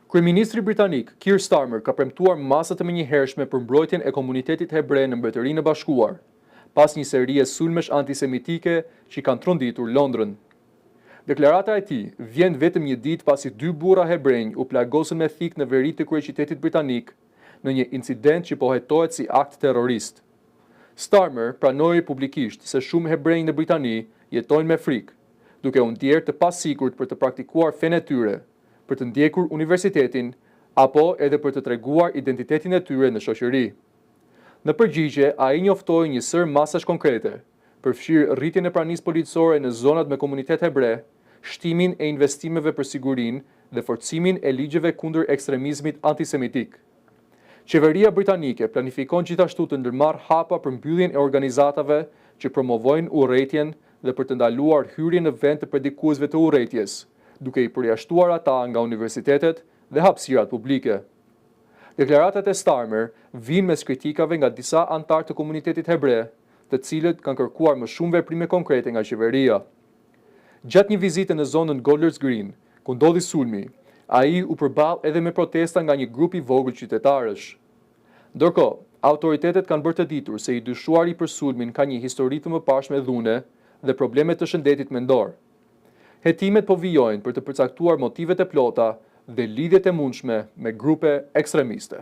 Kryeministri britanik, Keir Starmer ka premtuar masa të menjëhershme për mbrojtjen e komunitetit hebre në Mbretërinë e Bashkuar, pas një serie sulmesh antisemitike që kanë tronditur Londrën. Deklarata e tij vjen vetëm një ditë pasi dy burra hebrenj u plagosën me thikë në veri të kryeqytetit britanik në një incident që po hetohet si akt terrorist. Starmer pranoi publikisht se shumë hebrenj në Britani jetojnë me frikë, duke u ndjerë të pasigurt për të praktikuar fenë e tyre, për të ndjekur universitetin apo edhe për të treguar identitetin e tyre në shoqëri. Në përgjigje, ai njoftoi një sërë masash konkrete, përfshirë rritjen e pranisë policore në zonat me komunitet hebre, shtimin e investimeve për sigurinë dhe forcimin e ligjeve kundër ekstremizmit antisemitik. Qeveria britanike planifikon gjithashtu të ndërmarrë hapa për mbylljen e organizatave që promovojnë urrejtjen dhe për të ndaluar hyrjen në vend të predikuesve të urrejtjes, duke i përjashtuar ata nga universitetet dhe hapësirat publike. Deklaratat e Starmer vijnë mes kritikave nga disa anëtarë të komunitetit hebre, të cilët kanë kërkuar më shumë veprime konkrete nga qeveria. Gjatë një vizite në zonën Golders Green, ku ndodhi sulmi, ai u përball edhe me protesta nga një grup i vogël qytetarësh. Ndërkohë, autoritetet kanë bërë të ditur se i dyshuari për sulmin ka një histori të mëparshme dhune dhe probleme të shëndetit mendor. Hetimet po vijojnë për të përcaktuar motivet e plota dhe lidhjet e mundshme me grupe ekstremiste.